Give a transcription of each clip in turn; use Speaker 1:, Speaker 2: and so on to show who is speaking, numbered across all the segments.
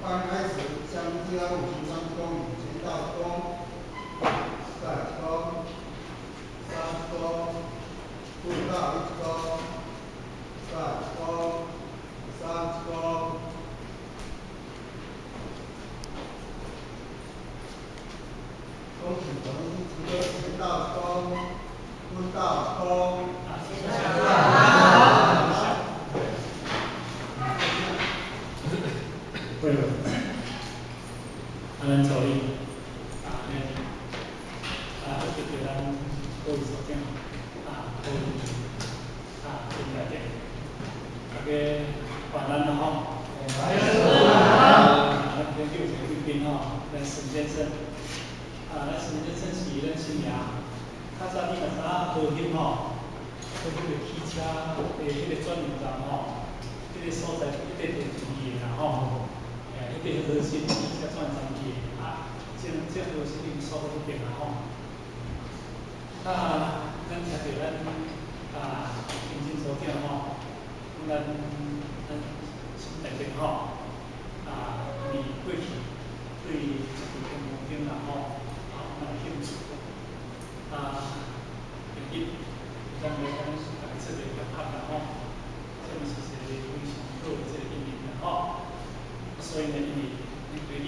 Speaker 1: 班開始，向153公里，前到一公，再一公，三一公，步到一公，再一公，三一公。恭喜我們一個前到一公，分到一公。
Speaker 2: 會了，啊，咱助理，啊，兄弟，啊，特別咱各位所長，啊，各位啊，親愛的，大家晚安啦吼。啊，咱今日有一個貴賓吼，咱孫先生，啊，咱孫先生是咱新營，較早你若知影和興吼，和興的汽車的彼個轉運站吼，彼個所在，彼個就是伊的啦吼。欸，彼個核心汽車轉站去的啊，這核心已經鎖到彼邊啊吼。啊，咱聽著咱啊，行政所長吼，講咱新台北吼，啊，伫過去對這個金剛經啦吼，啊，蠻有興趣。啊，第一，咱來講是家己做個結合啦吼，這嘛是一個非常好的這個應用啦吼。所以呢，因為你對你，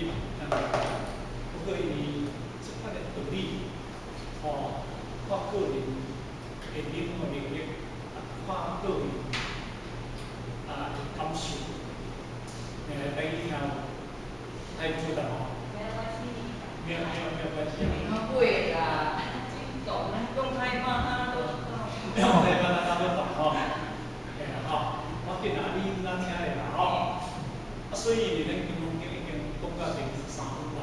Speaker 2: 不過因為這款的道理，吼，看個人的領悟能力，啊，看個人啊感受，欸，來聽太複雜吼。
Speaker 3: 沒有關係。
Speaker 2: 沒有沒有沒有關係啊。
Speaker 3: 會啦，懂，用開麥都知道。
Speaker 2: 用開麥大家都懂吼。嘿啦吼，我見啊，你哪聽的啦吼。啊，所以咱金剛經已經講到第23分來，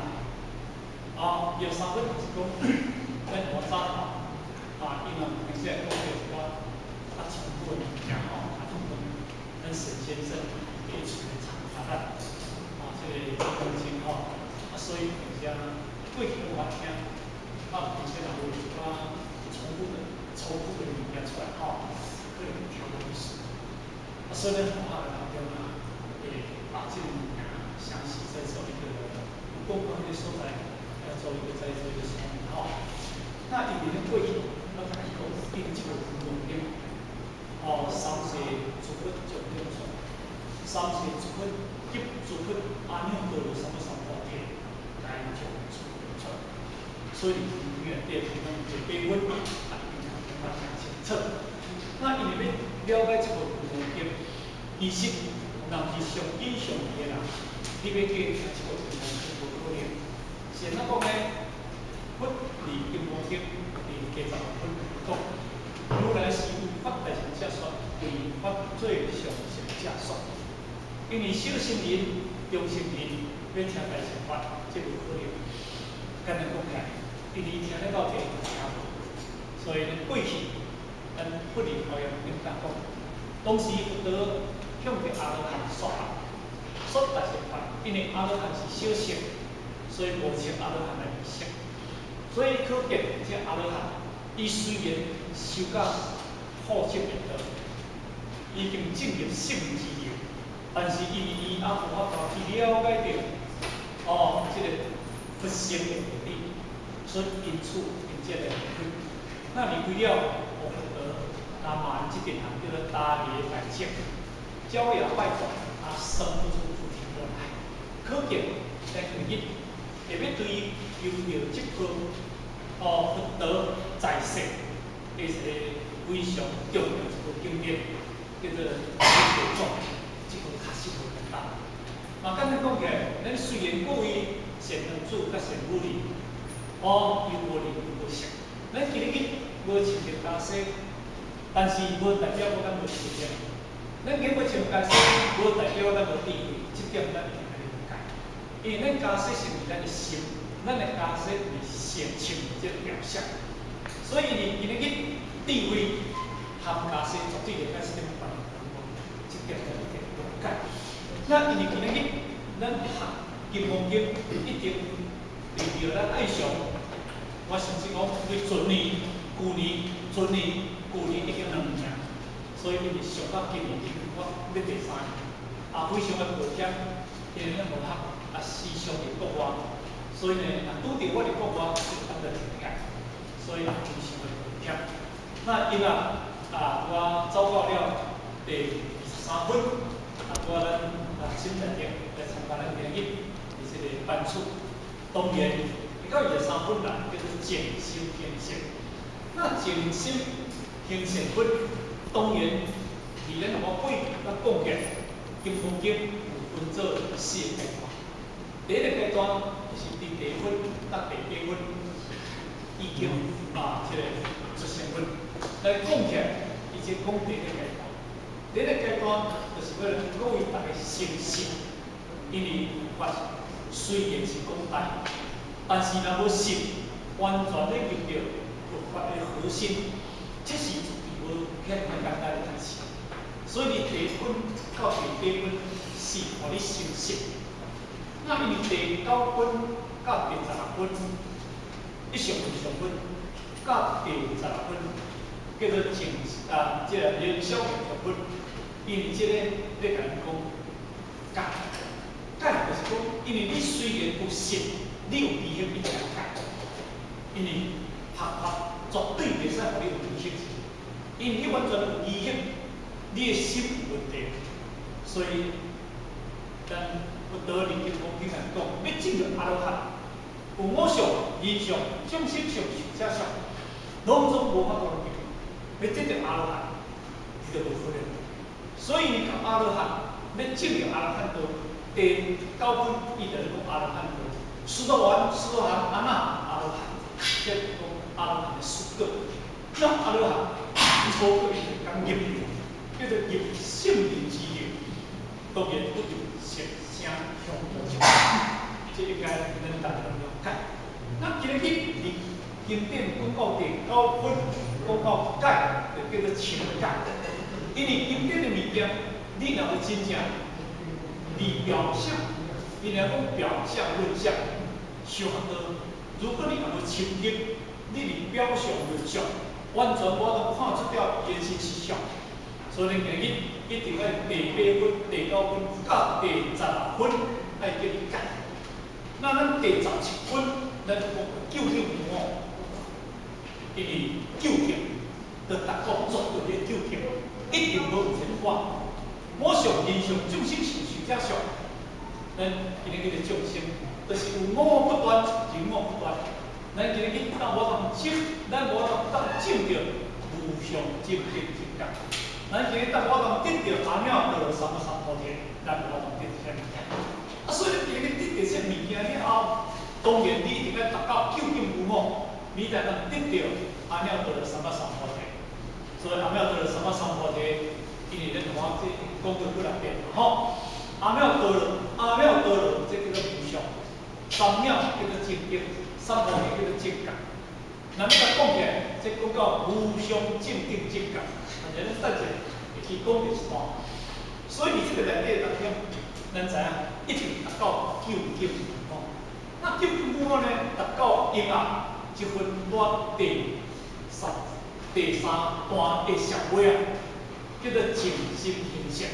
Speaker 2: 啊，第三分就是講，咱活早頭，啊，伊嘛平時來講著一寡較重複的物件吼，較重複。咱沈先生第一次來參加咱，啊，這個金剛經吼，啊，所以平時過去攏捌聽，啊，平時若有一寡重複的物件出來吼，可能聽無意思。啊，所以咱佛學當中啊，會把這個物件詳細再做一個，有講過彼個所在，要做一個再做一個說明吼。那因為咱過去，咱家己講經這個金剛經，哦，三世諸佛眾中說，三世諸佛及諸佛阿耨多羅三藐三菩提，該從出出。所以永遠對提供一個比分，啊，一定要聽清楚。那因為要了解這個金剛經，其實人是上緊上的人，你欲去聽這個金剛經無可能。是按怎講呢？佛佇金剛經佇第16分講，如來是有法大乘者說，為法最上乘者說。因為小乘人、中乘人欲聽大乘法，這無可能。簡單講起來，因為聽了到底聽無，所以呢，過去咱佛佇華嚴經講，當時佛陀向著阿羅漢說法，說大乘法，因為阿羅漢是小乘，所以無請阿羅漢來入聖。所以可見，這阿羅漢，伊雖然修到破正的道，已經進入聖之流，但是因為伊猶無法度去了解著，哦，這個佛性的道理，所以因此𪜶才來離開。那離開了，哦，佛陀來罵𪜶這邊人叫做達利敗種，焦芽敗種，啊，生不出菩提果來。可見在第一，特別對求著這個哦佛陀在世的一個非常重要一個經典，叫做《地藏》，這個確實無簡單。嘛，簡單講起來，咱雖然各位善男子佮善女人，哦，有無仁有無色，咱今日無穿著袈裟，但是無代表我咱無修行。咱今無穿袈裟，無代表咱無智慧，這點咱一定愛了解。因為咱袈裟是為咱的心，咱的袈裟是現穿這個表象，所以你今日智慧含袈裟絕對會使啥物關係？這點咱一定了解。那因為今日咱學金剛經，一定對著咱愛上，我甚至講對前年、舊年、前年、舊年已經2年，所以因為上到今年我欲第三年，啊，非常的抱歉，因為咱無學，啊，時常佇國外，所以呢，若拄著我佇國外，就感覺真礙，所以非常的抱歉。那因啊，啊，我走到了第23分，啊，拄仔咱啊沈台頂來參加咱今日的這个班次，當然，伊到23分來叫做靜心行善。那靜心行善分，當然，佇咱我過去咱講起來，金剛經有分做四个階段。第一个階段就是佇第一分到第八分，以及啊這个出生分來講起來，伊這講第一个階段。第一个階段就是為了各位大家相信，因為佛法雖然是講大，但是若無信，完全咧入著佛法的核心，這是絕對無遐爾簡單的代誌。所以你第一分到第八分是予你相信。那因為第九分到第16分，一上分上分到第16分，叫做靜啊，這個燃燒上分。因為這個咧共𪜶講解，解就是講，因為你雖然有信，你有疑惑，你才解。因為佛法絕對袂使予你有疑惑，因為你完全有疑惑，你的心有問題。所以，咱佛陀佇金剛經內講，欲證入阿羅漢，有我相、人相、眾生相、壽者相，攏總無法度入。欲證入阿羅漢，你就無可能。所以你講阿羅漢，欲證入阿羅漢道，第九分伊就咧講阿羅漢道。須陀洹、斯陀含、阿那含、阿羅漢，這講阿羅漢的四果。那阿羅漢初果伊就講入，叫做入聖人之境，當然不入色聲香味觸，這應該咱大家攏了解。那今日佇經典講到第九分，講到解，就叫做清解。因為經典的物件，你若無真正離表象，伊若講表象論相，傷多。如果你若無深入，你佇表象論相，完全無法度看出了伊的真實相。所以咱今日一定愛第八分、第九分到第16分愛叫你解。那咱第17分，咱講究竟無我，因為究竟就達到絕對的究竟，一定無有變化。我相、人相、眾生相、壽者相，咱今日叫做眾生，就是有我不斷，人我不斷。咱今日當無通證，咱無通當證著無上正等正覺。咱今日當無通得著阿耨多羅三藐三菩提，咱無通得著這物件。啊，所以你今日得著這物件了後，當然你一定愛達到究竟無我，你才能得著阿耨多羅三藐三菩提。所以阿耨多羅三藐三菩提，因為咱看這講過幾若遍吼。阿耨多羅，阿耨多羅，這叫做無上，三藐叫做正等，三菩提叫做正覺。那欲共講起來，這講到無上正等正覺，但是咱等者會去講一段。所以佇這個內底當中，咱知影一定達到究竟無我。那究竟無我呢？達到應啊，這分段第三第三段的上尾啊，叫做靜心行善。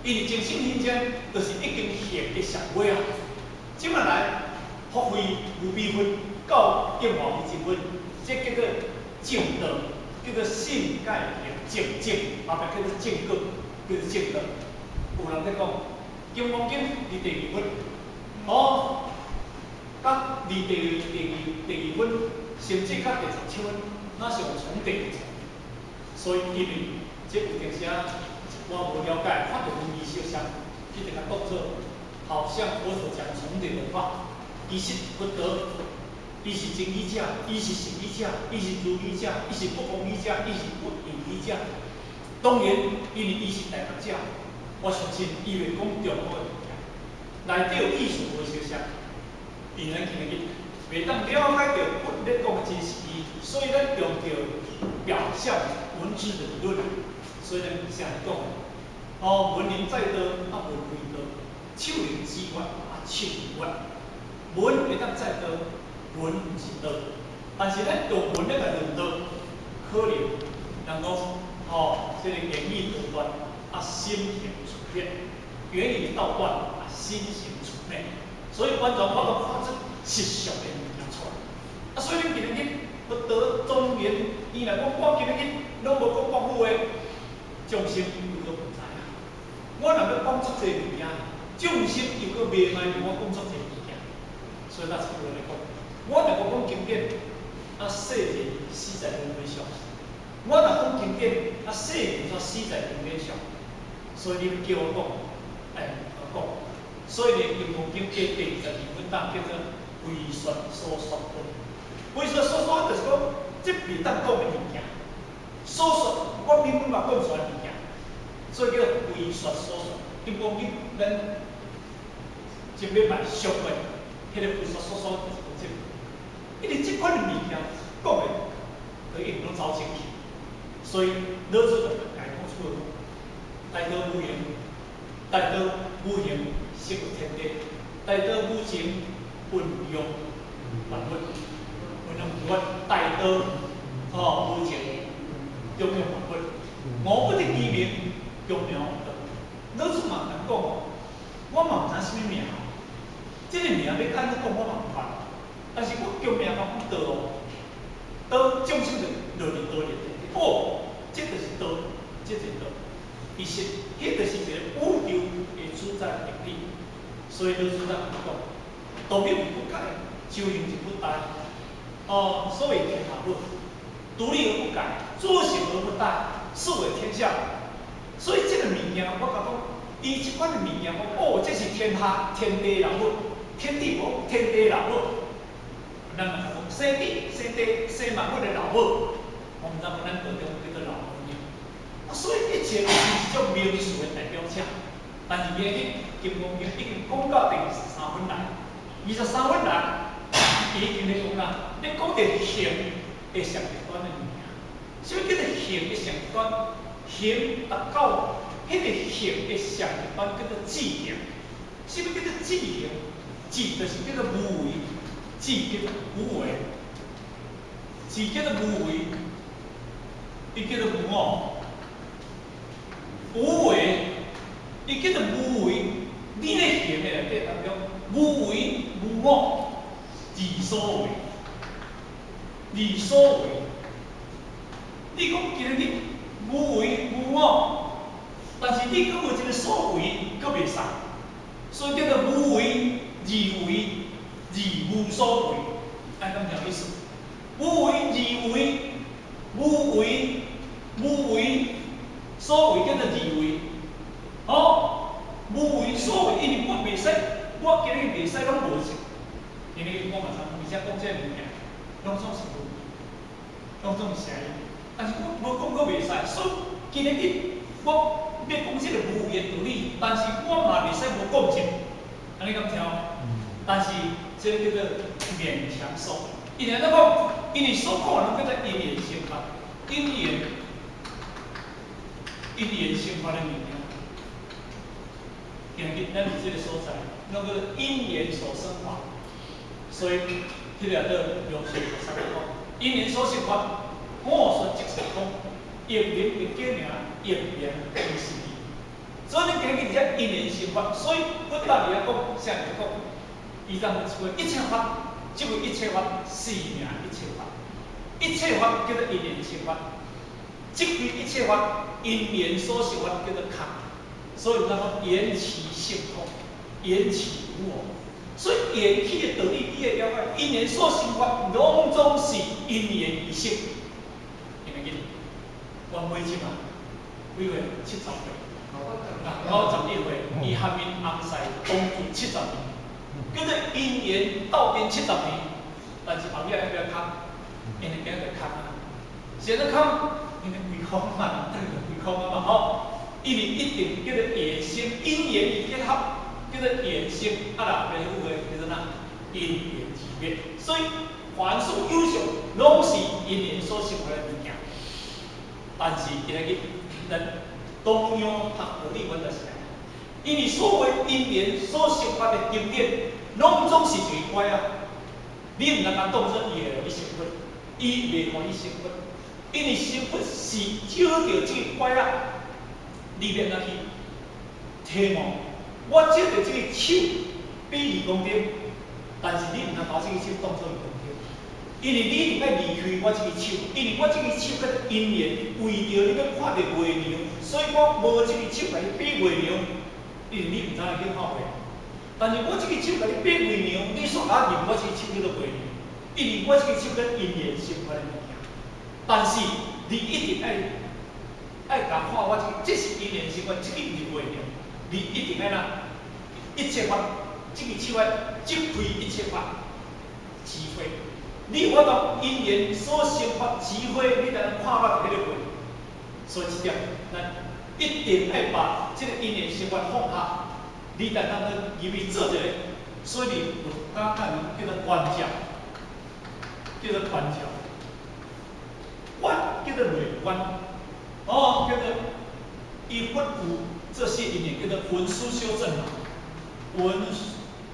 Speaker 2: 因為靜心行善，就是已經行的上尾啊。這擺來，福慧無邊分到應化微塵分，這叫做正道，叫做信解行證證，後壁叫做正果，叫做正道。有人咧講，《金剛經》佇第二分，哦，佮佇第二分，甚至到第17分，那是有重疊的。所以因為這有陣時啊，我無了解，看著文字相像，去共當做好像我所講重疊的話，其實佛陀，伊是真語者，伊是實語者，伊是如語者，伊是不妄語者，伊是不異語者。當然，因為伊是大覺者，我相信伊袂講重複的物件，內底有意思無相像，因咱今日袂當了解著佛咧講的真實義，所以咱強調表象文字的理論，所以咱成日講，哦，文能載道，啊文非道，手能指月，啊手非月。文會當載道，文毋是道，但是咱用文咧來論道，可能人講吼，這個言語道斷，啊心行處滅；言語道斷，啊心行處滅。所以完全我都看出實相的物件出來。啊，所以恁今日去佛道莊嚴，伊若講我今日去攏無講國語的，眾生又閣毋知影。我若欲講足濟物件，眾生又閣袂賣予我講足濟物件。所以咱差不多來講，我若無講經典，啊，世人死在輪迴上。我若講經典，啊，世人煞死在輪迴上。所以你叫我講，哎，我講。所以呢，《金剛經》第22品當叫做非說所說法。非說所說就是講，這袂當講的物件。所說我明明嘛講出來物件，所以叫非說所說。金剛經咱前禮拜上過，彼個非說所說就是講這個。因為這款的物件講的，都已經攏走清去，所以老子就共講出來，大道無形，大道無形，識有天地；大道無情，孕育萬物。孕育萬物，大道吼無情，養育萬物。吾不得其名，強名道。老子嘛共講，我嘛毋知啥物名，這個名欲按怎講我嘛毋捌。但是我強名講道哦，道眾生就落佇道裡底。哦，這就是道，這就是道。其實，彼就是一個宇宙的主宰定理。所以老子才講，道理不改，修行就不殆。哦，所謂天下母，獨立而不改，作行而不怠，是為天下。所以這個物件，我共講，伊這款的物件，講哦，這是天下天地老母，天地無天地老母。咱嘛講生地生地生萬物的老母，我毋知講咱道中叫做老母娘。啊，所以一切攏是一種名詞的代表者。但是今日金剛經已經講到第23品來，23品來，伊已經咧講啦，咧講著行的上極端的物件。啥物叫做行的上極端？行達到彼個行的上極端叫做智行。啥物叫做智行？智就是叫做無為，智叫做無為，智叫做無為，伊叫做無我。無為，伊叫做無為。你咧行的內底當中，無為無我，而所為，而所為。你講今日你無為無我，但是你閣無一個所為，閣袂使，所以叫做無為而為而無所為，按呢敢有意思？無為而為，無為無為，所為叫做而為，哦，無為所為，因為我袂使，我今日袂使攏無成，因為我嘛知，而且講這個物件，攏總是無，攏總是邪的。但是我無講閣袂使，所以今日我欲講這個無為的道理，但是我嘛袂使無講者，按呢敢聽？但是這個叫做勉強說，因為按怎講？因為所講的攏叫做因緣生法，因緣因緣生法的物件。今日咱佇這個所在，攏叫做因緣所生法，所以彼個叫做龍樹菩薩講，因緣所生法，我說即是空，亦名亦假名，亦名亦是義。所以恁今日佇遮因緣生法，所以佛教佇遐講，啥物講？伊當說一切法，即為一切法，是名一切法。一切法叫做因緣生法，即非一切法，因緣所生法叫做空。所以咱講緣起性空，緣起無我。所以緣起的道理，你會了解，因緣所生法，攏總是因緣而生。聽會記？阮妹這馬幾歲？70歲。91歲，伊含𪜶翁婿同住七十年，叫做因緣鬥陣七十年，但是後尾要不要空？因為今日就空啊，是按怎空？因為歸空嘛，等於歸空啊嘛吼。因為一定叫做緣生，因緣而結合，叫做緣生。啊啦，別有話叫做哪？因緣而滅。所以凡事有相，攏是因緣所生出來的物件。但是今日咱東洋學道理，阮就是按呢。因為所謂因緣所生發的經典，攏總是一個拐仔。你毋通共當做伊會予你成佛，伊袂予你成佛。因為成佛是照著這個拐仔，你欲按怎去體悟？我照著這個手，比2公斤，但是你毋通把這支手當做2公斤，因為你一定愛離開我這支手，因為我這支手叫做因緣，為著你欲看著月娘，所以我無這支手共你比月娘，因為你毋知影去看月娘。但是我這支手共你比月娘，你煞共認我這支手叫做月娘，因為我這支手跟因緣生發的物件。但是你一定愛共看我這個，這是因緣生發，這個毋是月娘，你一定愛哪一切法，這支手愛擊開一切法智慧。你有法度因緣所生發智慧，你才能看到彼個月娘。所以這點，咱一定愛把這個因緣生發放下。你才當去入去做一个，所以你有感覺叫做觀照，叫做觀照，觀叫做內觀，哦，叫做依佛有這些因緣，叫做聞思修證嘛，聞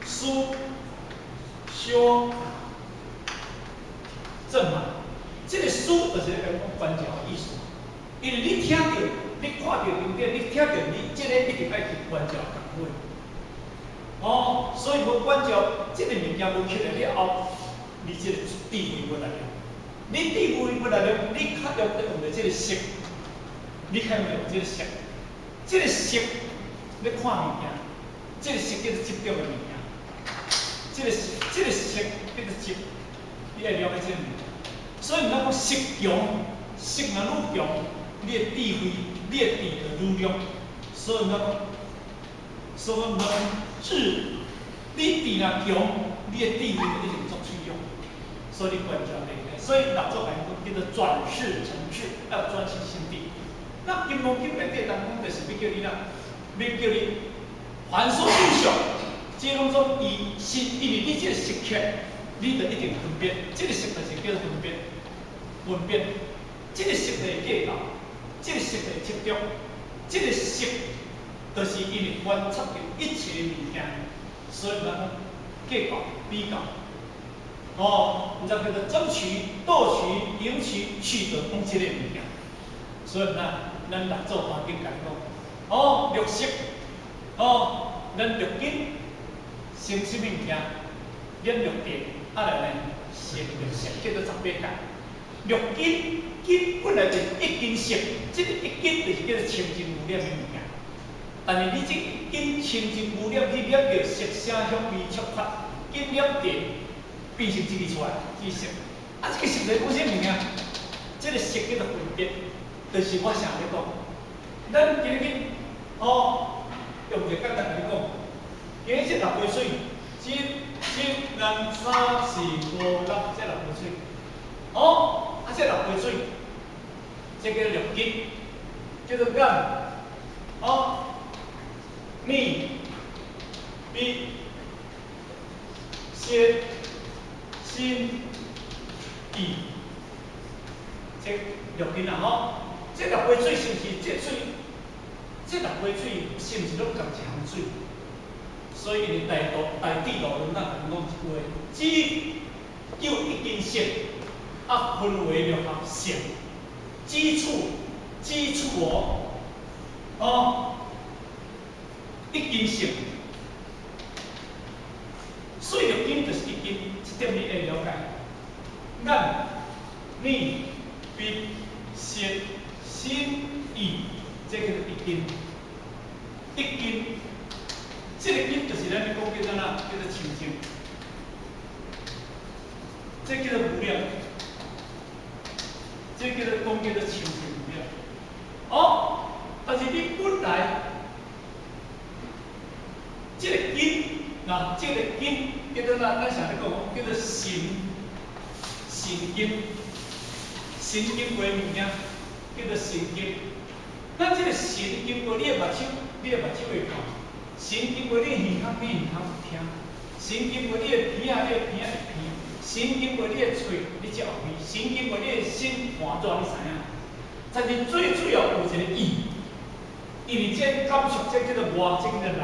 Speaker 2: 思修證嘛，這个思就是咧講觀照的意思，因為你聽著，你看著經典，你聽著你這个一定愛去觀照共款。哦，所以無觀照，這个物件無起來了後，你這個智慧無力量。你智慧無力量，你較用得用著這个色，你較用著這个色，這个色咧看物件，這个色叫做執著的物件，這个色，這个色叫做執，你愛了解這个物件。所以毋通講色強，色若愈強，你的智慧，你的智就愈弱。所以毋通講，所以毋通講智，你智若強，你的智慧就一定足脆弱。所以你觀照咧，所以六祖講叫做轉識成智，要轉識心地。那金剛經內底當中就是欲叫你哪，欲叫你凡所有相，這攏總伊是因為你這个色刻，你就一定分別，這个色就是叫做分別，分別，這个色就是計較，這个色就是執著，這个色就是因為觀察著一切物件，所以咱講計較、比較。哦，毋知叫做爭取、盜取、贏取、取得，攏這个物件。所以咱咱六祖壇經共講，哦，六識，哦，咱六根成啥物物件？染六塵，啊來呢，成六識，叫做十八界。六根根本來就是一根色，這个一根就是叫做清淨無染的物件。但是你這一根清淨無染去染著色聲香味觸法，根染塵，變成這个出來，這個色。啊，這个色來講啥物件？這个色叫做分別，就是我想咧講，咱今日哦，用一个簡單共你講，今日這六杯水，一、一、兩、三、四、五、六，這六杯水，哦，啊，這六杯水，這叫六根，叫做眼，哦，耳、鼻、舌、身、意，這六根啊吼，這六杯水是毋是這水？這六杯水是毋是攏仝一項水？所以𪜶大道大智度論咱共講一句話：只究一根色，啊分為六合性。只處只處哦，哦，一根色。所以六根就是一根，這點你會了解。眼、耳、鼻、舌、身、意，這叫做一根。一根，這个根就是咱咧講叫做哪？叫做清淨。這叫做無染。這叫做講叫做清淨無染。哦，但是你本來這个根，嗱，這个根叫做哪？咱常咧講叫做神，神經，神經過物件叫做神經。咱這个神經過你的目睭，你的目睭會看；神經過你的耳孔，你耳孔會聽；神經過你的鼻仔，你的鼻仔會鼻；神經過你的喙，你才有味；神經過你的身汗熱，你知影？但是最主要有一个意，因為這感受，這叫做我，這叫做人，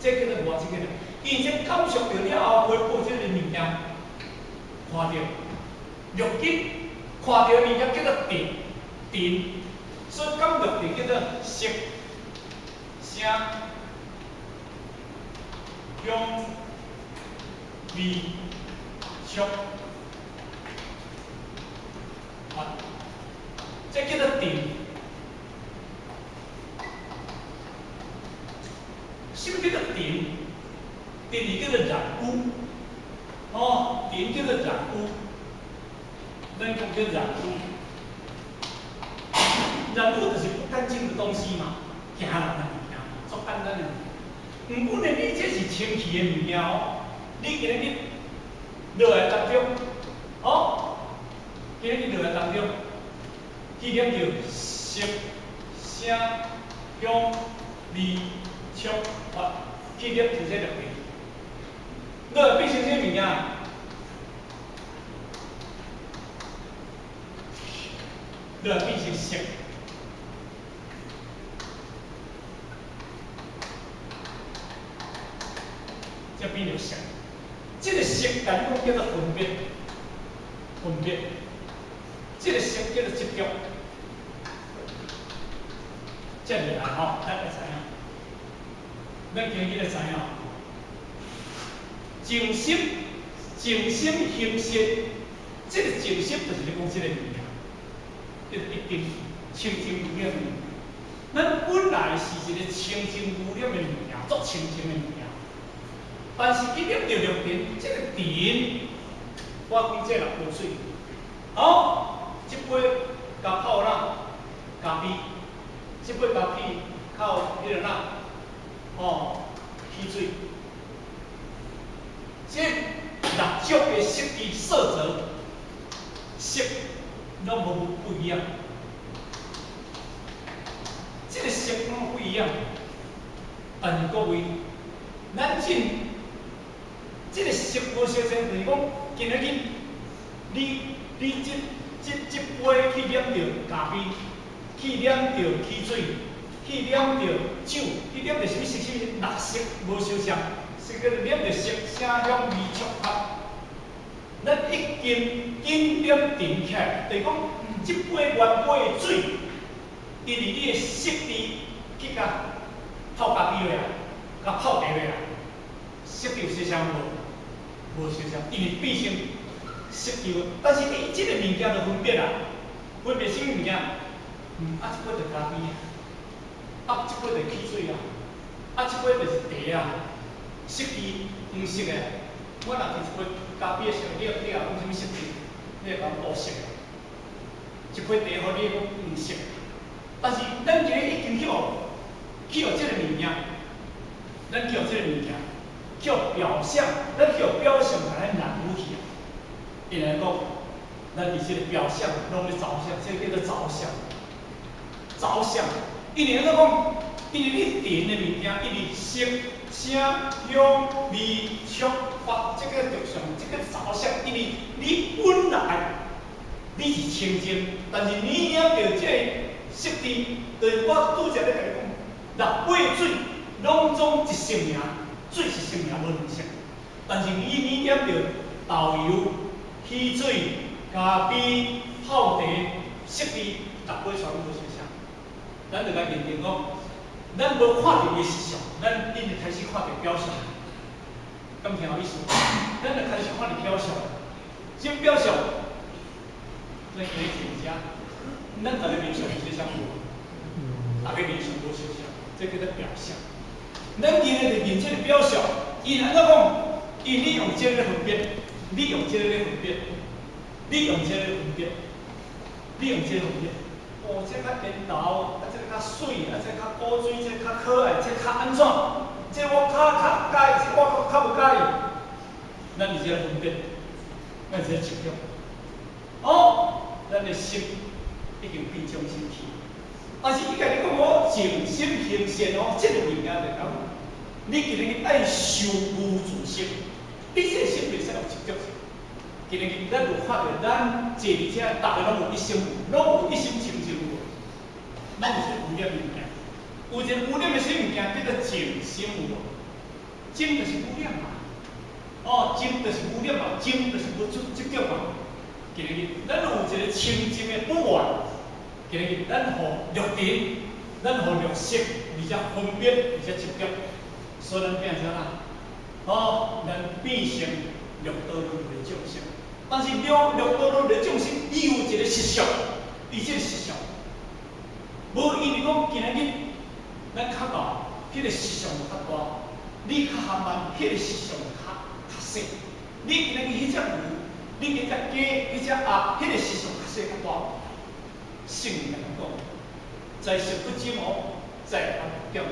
Speaker 2: 這叫做我，這叫做人。伊這感受著了後，回報這个物件，看著六根，看著物件叫做塵，塵，所以感六塵叫做色、聲、香、味、觸、法，這叫做定。什麼叫做定？定叫做染污。哦，定叫做染污。咱講叫染污。染污就是不乾淨的東西嘛，行人的物件，足簡單的。毋過呢，你這是清氣的物件哦，你今日落來當中，哦，今日落來當中，去染著色、聲、香、味、觸、法，去染著這六個。落來變成啥物件？落來變成色。才變著色，這個色咱講叫做分別，分別，這個色叫做執著，這入來吼，咱會知影，咱今日會知影，靜心，靜心行善，這個靜心就是咧講這個物件，叫做一定清淨無染的物件。咱本來是一個清淨無染的物件，足清淨的物件。但是去染著六塵，這個塵，我講這六杯水，好，這杯共泡哪？咖啡，這杯咖啡泡彼個哪？哦，汽水。這六種的色的色澤，色攏無不一樣。這個色攏不一樣，但是各位，咱進。這個色無相像，就是講，今日你這杯去染著咖啡，去染著汽水，去染著酒，去染著啥物色啥物六色無相像，是叫做染著色、聲、香、味、觸、法。咱已經緊染定起來，就是講，這杯原杯的水，因為你的色地去共泡咖啡落啊，共泡茶落啊，色地有相像無？無相像，因為變成色球，但是你這個物件就分別啊，分別啥物物件？啊，這杯就咖啡啊，啊，這杯就汽水啊，啊，這杯就是茶啊，色地黃色的。我若摕一杯咖啡的時候，你會講啥物色地？你會講烏色的。一杯茶予你講黃色，但是咱今日已經去予這個物件，咱去予這個物件。叫表象，咱叫表象共咱染污去啊！因來講，咱佇這個表象攏咧著相，這個叫做著相。著相，因為按怎講？因為你塵的物件，因為色、聲、香、味、觸、法，這個著相，這個著相，因為你本來你是清淨，但是你染著這個色地，就是我拄才咧共你講，六八水攏總一色爾。水是色爾，無兩色，但是你染著豆油、汽水、咖啡、泡茶、色地，六八全無相像。咱就來認定講，咱無看著伊的實相，咱已經開始看著表象。敢聽有意思？咱就開始看著表象，這表象，咱今日坐遮，咱逐个面相有相像無？逐个面相無相像，這叫做表象。咱今日就認這個表象，伊按怎講？伊你用這個來分別，你用這個來分別，你用這個來分別，你用這個分別。哦，這較緣投，啊，這個較媠，啊，這個較古錐，這個較可愛，這個較按怎？這個我較較佮意，這個我較無佮意。咱佇這個分別，咱這個執著。哦，咱的心已經變中心去。但是伊共你講我靜心行善哦，這個物件就講，你今日愛修無住心，你這個心袂使有執著。今日咱有看著，咱坐佇遮，逐个攏有一心，攏有一心清淨無？攏有這個無染的物件，有一個無染的啥物件叫做靜心有無？靜就是無染嘛，哦，靜就是無染嘛，靜就是無執執著嘛。今日咱有一個清淨的本源。今日咱予六塵，咱予六識，而且分別，而且執著，所以咱變成啥？哦，咱變成六道輪迴眾生。但是六道輪迴眾生，伊有一個實相，伊這個實相，無因為講今仔日咱較老，彼個實相較大；你較含慢，彼個實相較細。你今仔日彼隻牛，你彼隻雞，彼隻鴨，彼個實相較細較大。聖人講，在色不增哦，在含不減，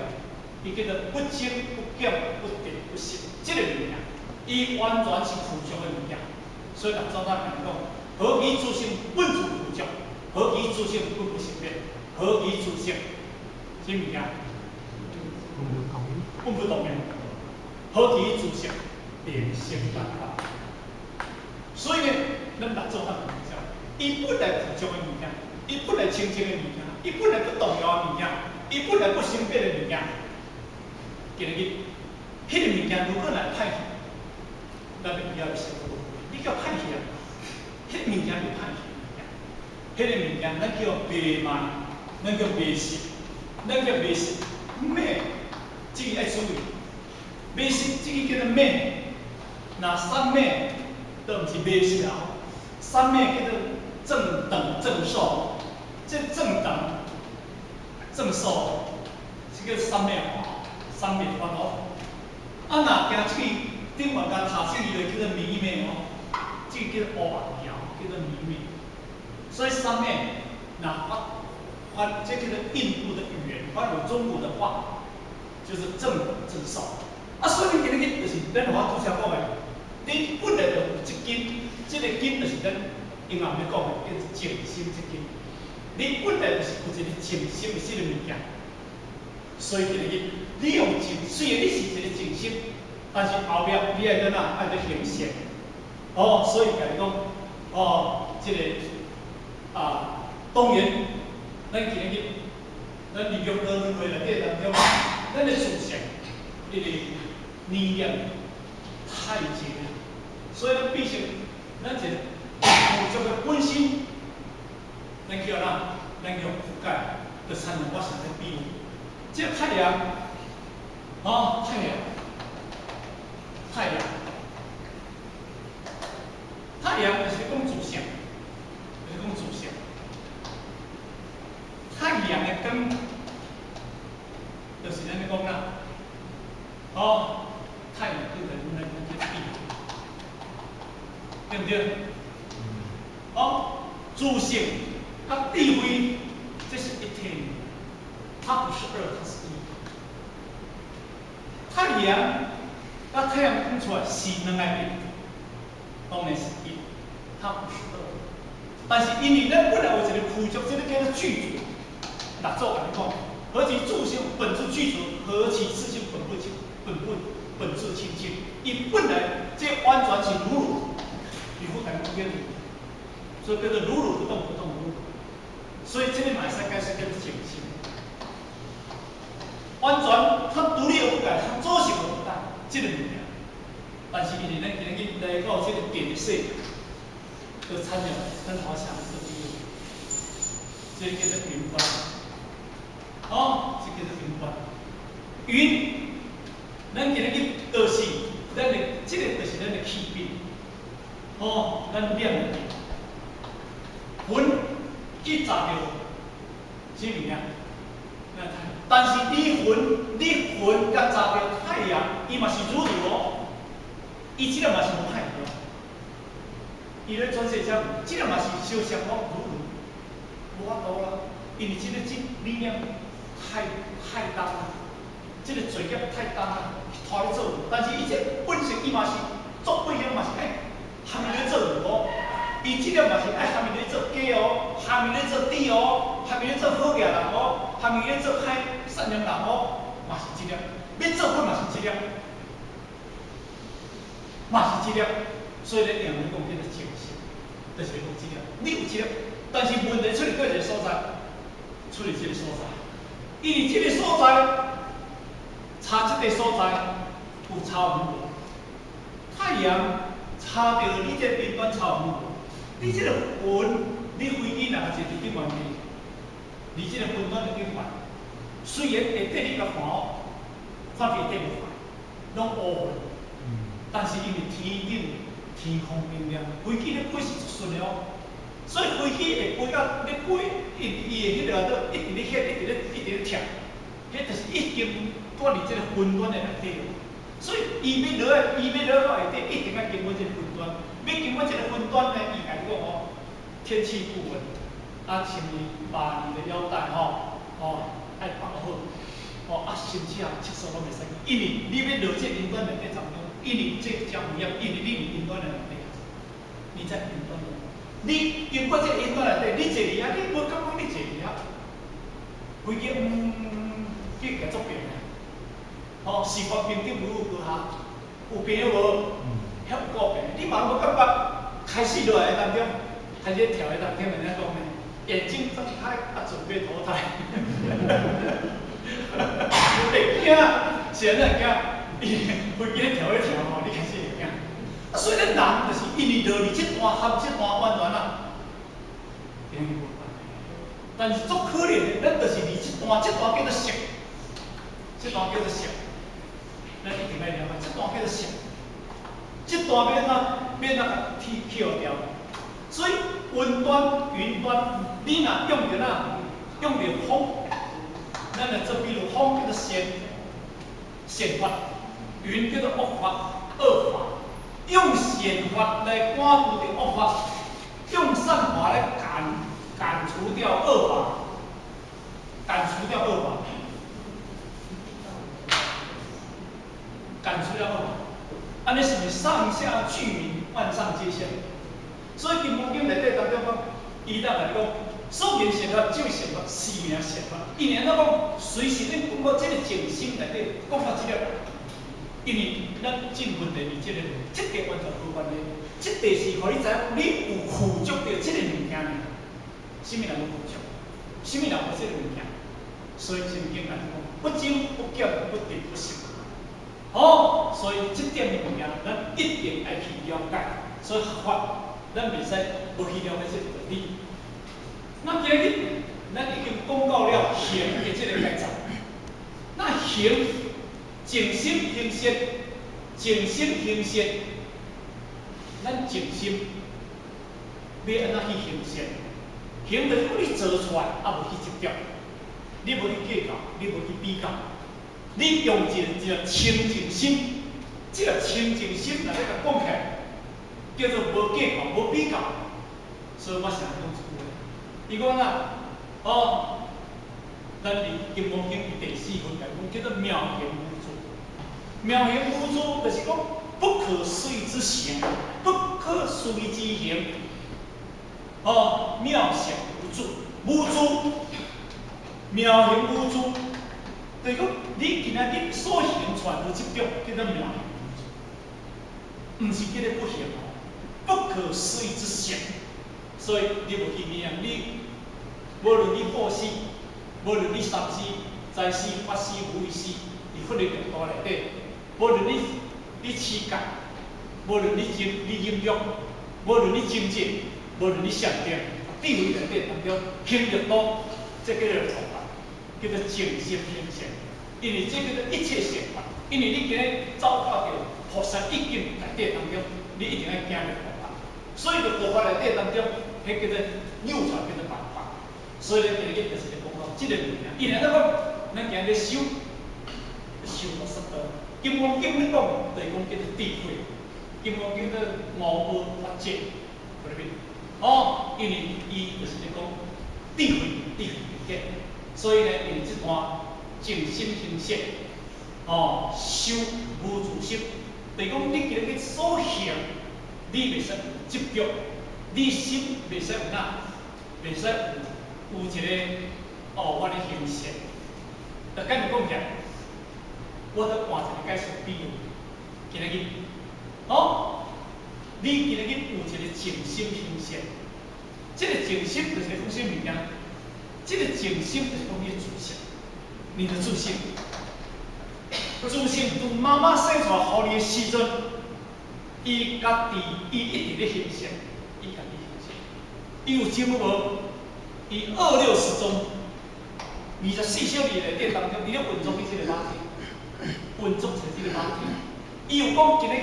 Speaker 2: 伊叫做不增不減不得不失，這個物件，伊完全是具足的物件。所以六祖壇講，何其自性本自具足，何其自性本不生滅，何其自性，啥物件？本不動搖，何其自性連生萬法。所以呢，咱六祖壇講，伊本來具足的物件，伊本來清淨的物件，伊本來不動搖的物件，伊本來不生滅的物件，今日彼個物件如果來歹去，咱要以後生活，你叫歹去啊？彼個物件就歹去物件，彼個物件咱叫迷慢，咱叫迷失，咱叫迷失昧，這個愛注意，迷失這個叫做昧，若三昧都毋是迷失啊，三昧叫做正等正受，這正等正受，這個三昧法，三昧法哦。啊，若行出去頂懸共踏出去就叫做迷昧哦，這個叫做烏白條，叫做迷昧。所以三昧，若發發，這叫做印度的語言，翻入中國的話，就是正等正受。啊，所以今日就是咱我拄才講的，你本來就有一根，這個根就是咱英文咧講的，叫做靜心這根。你本來就是有一個靜心的這個物件，所以今日你用靜，雖然你是一個靜心，但是後壁你愛怎啊？愛去行善。哦，所以共你講，哦，這個啊，當然，咱今日咱佇六道輪迴內底當中，咱的思想，因為念念太濟了，所以咱必須咱一個具足的本身，咱叫哪？咱叫覆蓋，就親像我上咧比喻，這個太陽，哦，太陽，太陽，太陽就是講自性，就是講自性。太陽的光，就是咱咧講啦，哦，太陽叫做咱咱這比，對毋對？哦，自性佮智慧，這是一體，它不是二，它是一。太陽佮太陽光出來是兩個一，當然是一，它不是二。但是因為咱本來有一個具足，這個叫做具足。六祖共你講，何其自性本自具足，何其自性本不清，本不本自清淨。伊本來這完全是如如，如佛共講叫如，所以叫做如如不動，不動如如。所以這個嘛會使解釋叫做靜心。完全它獨立而不改，它做性而不改，這個物件。但是因為咱今日來到這個電的世界，就產生咱好像做比喻，這個叫做雲端。哦，這叫做雲端。雲，咱今日就是咱的，這個就是咱的氣筆。哦，咱念的雲去砸著啥物件？但是你雲，你雲共砸著太陽，伊嘛是如如哦。伊這個嘛是無歹去哦。伊咧轉世者，這個嘛是相像哦，如如，無法度啦。因為這個這理念太重啦，這個罪業太重啦，拖咧做。但是伊這本性伊嘛是做背後嘛是愛含伊咧做哦。伊這個嘛是愛含伊咧做假哦，含伊咧做豬哦，含伊咧做好額人哦，含伊咧做歹善良人哦，嘛是這粒。欲做佛嘛是這粒，嘛是這粒。所以咧，用來講叫做靜心，就是講這粒。你有這粒，但是問題出佇佗一個所在，出佇這個所在，因為這個所在，差這個所在有差無？太陽差著你這個雲端差無？你這個雲，你飛機若坐佇頂懸去，佇這個雲端的頂懸，雖然會綴你共看哦，看起來綴無懸，攏烏雲。但是因為天頂天空明亮，飛機咧飛是足順的哦，所以飛機會飛到咧飛，伊伊會彼個一直咧歇，一直咧一直咧跳，彼就是已經蹛佇這個雲端的內底。所以伊欲落來，伊欲落到下底，一定愛經過這個雲端。欲經過這個雲端呢，伊共你講哦，天氣不穩，啊，請你把你的腰帶吼，哦，愛綁好，哦，啊，甚至啊，廁所攏袂使去，因為你欲落這個雲端內底當中，因為這真危險，因為你佇雲端的內底，你在雲端內，你經過這個雲端內底，你坐佇遐，你無感覺你坐佇遐，飛機嗯，去共作變的，吼，是法平等無有高下，有病無？遐有夠病，你嘛無感覺開始落來當中，開始跳的當中，按怎講呢？眼睛睜開，啊，準備投胎。會驚，是按怎驚？伊飛機咧跳咧跳吼，你開始會驚。啊，所以咱人就是因為落佇這段含這段淵源啊，但是足可憐的，咱就是佇這段，這段叫做色，這段叫做色，咱一定愛了解，這段叫做色。這段欲按怎欲按怎去去予掉？所以雲端雲端，你若用著哪，用著風，咱來做比如，風叫做善，善法；雲叫做惡法，惡法。用善法來趕除掉惡法，用善法來趕除掉惡法，趕除掉惡法，趕除掉惡法。按呢是毋是上下俱明，萬上皆下？所以《金剛經》內底當中講，伊當來講，所言善法，就是善法，是名善法。伊爾怎講？隨時恁講到這個靜心內底，講到這個，因為咱進問題佇這個，這個完全無關係。這個是予你知影，你有附著著這個物件爾。啥物人攏附著？啥物人無這個物件？所以聖經來講，不增不減，不得不失。哦，所以這點的物件，咱一定愛去了解。所以佛，咱袂使無去了解這個道理。那今日咱已經講到了行的這個階層。那行，靜心行善，靜心行善，咱靜心欲按怎去行善？行就是講你做出來，啊無去執著，你無去計較，你無去比較。你用一個一個清淨心，這個清淨心來咧共講起來，叫做無計較、無比較。所以我常講一句話，伊講啊，哦，咱佇《金剛經》第四分內講叫做妙行無住。妙行無住就是講不可思議之行，不可思議之行。哦，妙行無住，無住，妙行無住。就是講，你今仔日所行出來無執著，叫做妙行無住，毋是叫做不行哦，不可思議之行。所以你無去物啊，你無論你布施，無論你三施、財施、法施、無畏施，佇佛的六道內底，無論你你持戒，無論你禁你禁欲，無論你精進，無論你禪定，智慧內底當中行六道，這叫做創法，叫做靜心行善。因為這叫做一切善法，因為你今日走到著菩薩已經內底當中，你一定愛行入佛法。所以佇佛法內底當中，彼叫做扭出來叫做萬法。所以咧，今日就是咧講到這個物件。伊爾怎講？咱今日修修菩薩道，金剛經咧講，就是講叫做智慧。金剛經叫五波法界，看到未？哦，因為伊就是咧講智慧，智慧境界。所以呢，因為這段靜心行善，哦，修無住心，就是講你今日所行，你袂使有執著，你心袂使有哪，袂使有有一個哦，我咧行善。但簡單講起來，我閣換一個解釋比喻，今日哦，你今日有一個靜心行善，這個靜心就是講啥物件？這個靜心就是講你的自性，你的自性，自性從媽媽生出來予你的時陣，伊家己伊一直咧行善，伊家己行善，伊有種無？伊二六時中，24小時內底當中，伊咧運作佇這個肉體，運作佇這個肉體。伊有講今日，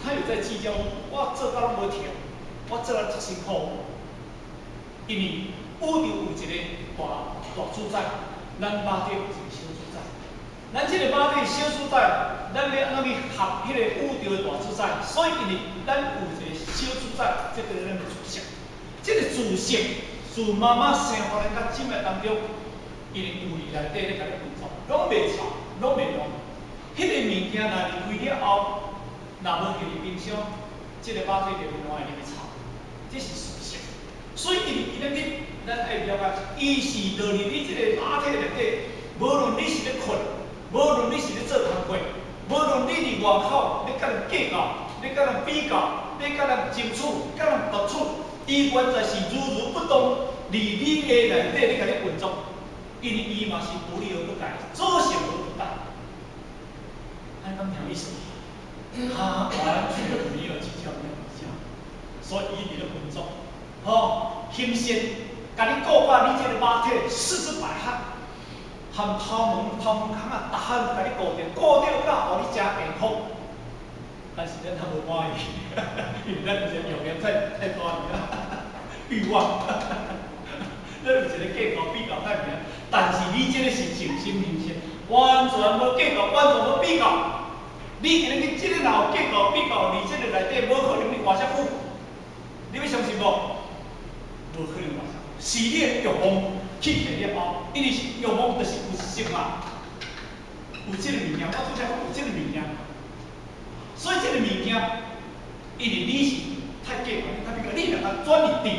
Speaker 2: 他有在計較，我做甲攏無疼，我做甲足辛苦。因為宇宙有一個大大主宰，咱肉體有一個小主宰。咱這個肉體小主宰，咱欲按怎去合彼個宇宙的大主宰？所以因為咱有一個小主宰，這個咱的自性。這個自性自媽媽生予咱到這脈當中，伊會有佇內底咧共你運作，攏袂臭，攏袂亂。彼個物件若離開了後，若無放佇冰箱，這個肉體就會爛會入去臭，這是事實。所以，因為今日咱愛了解，伊是落佇你這個肉體內底，無論你是咧睏，無論你是咧做工課，無論你佇外口咧佮人計較，咧佮人比較，咧佮人爭取，佮人奪取，伊原在是如如不動，佇你的內底咧共你運作，因為伊嘛是不立而不改，做成而不敗。按呢敢聽意思？他完全沒有計較，沒有比較，所以伊佇咧運作，吼，行善，共你顧甲你這個肉體四肢百骸，含頭毛頭毛孔啊，逐項共你顧著，顧著甲予你誠健康。但是咱較無滿意，因為咱有一個欲念太太大哩啊，欲望，咱有一個計較比較太明，但是你這個是靜心行善，完全無計較，完全無比較。你今日你這個若有計較比較，佇這個內底無可能你活遮久，你欲相信無？無可能活遮久，是你的欲望去提了後，因為是欲望就是有色嘛，有這個物件，我拄才講有這個物件，所以這個物件，因為你是太計較，你太比較，你若共轉入智，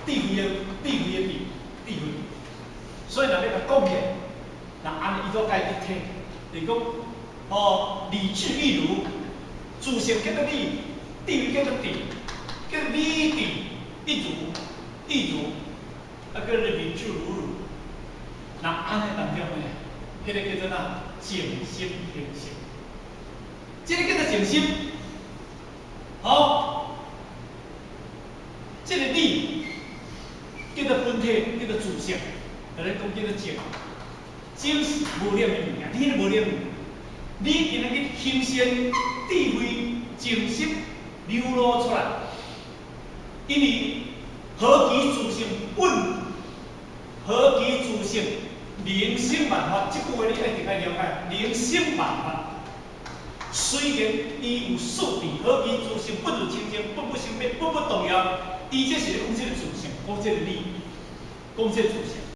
Speaker 2: 智慧的智慧的智，智慧，所以若欲共講起來，若按呢伊都該去聽，就是講。哦，理智一如，自性叫做理，智慧叫做智，叫做理智一如，一如，啊叫做理智如如。那按呢當中呢，彼個叫做哪？靜心行善，這個叫做靜心。好，這個理叫做本體，叫做自性，咱講叫做靜，靜是無染的物件，你無染。你今日去行善智慧靜心流露出來，因為何其自性本，何其自性靈生萬法，這句話你一定愛了解。靈生萬法，雖然伊有四智，何其自性本自清淨，本不生滅，本不動搖。伊這是咧講這個自性，講這個理，講這個自性。